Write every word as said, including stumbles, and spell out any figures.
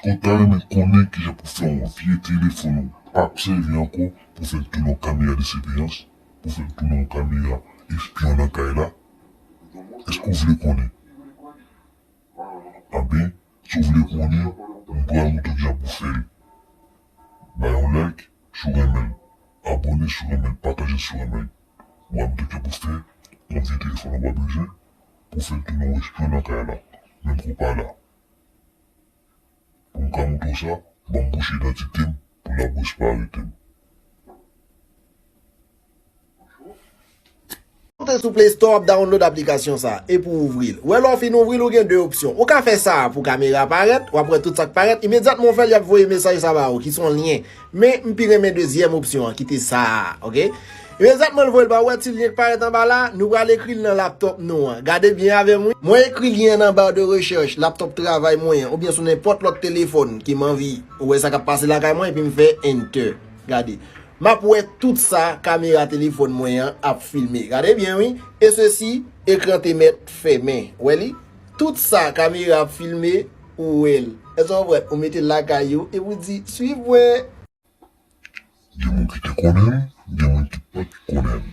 Ou ta renmen konnen kijan pou fè yon vye telefòn ou p ap sèvi ankò pou fè l tounen yon kamera de siveyans, pou fè l tounen yon kamera espyon nan kay la? Èske w vle konnen? Anben, si w vle konnen, m pral montre w kijan pou fè l. Bay yon like si w renmen l. Abòne si w renmen l. Pataje si w renmen l. M pral montre w kijan pou fè yon vye telefòn ou pa bezwen pou fè l tounen yon espyon nan kay la, menm ke w pa la. Pou m ka montre w sa, ban m bouche idantite m pou l ap resparete m. Moute sou Play Store, w ap download aplikasyon sa a, epi w ouvri l. Ou wè, lè w fin ouvri l, ou gen de opsyon. Ou ka fè sa a pou kamera parèt, w ap wè tout sa k parèt. Imedyatman w fè l, y ap voye mesaj sa ba ou, ki se yon lyen. Men, m pi renmen dezyèm opsyon an, ki te sa a, oke? Imedyatman l voye l ba ou, wè ti lyen k parèt anba la, nou pral ekri l nan laptòp nou an. Gade byen avè m, wi. Mwen ekri lyen an nan ba de rechèch laptòp travay mwen an, oubyen sou nenpòt lòt telefòn ke m anvi wè sa k ap pase lakay mwen, epi m fè Enter. Gade. M ap wè tout sa kamera telefòn mwen an ap filme. Gade byen, wi. E sesi, ekran te mèt fèmen. Wè li? Tout sa kamera ap filme, ou wè l. Èske w konprann? Ou mete l lakay ou, epi w di, "Swiv mwen." Gen moun ki te konnen l, gen moun ki pa t konnen l.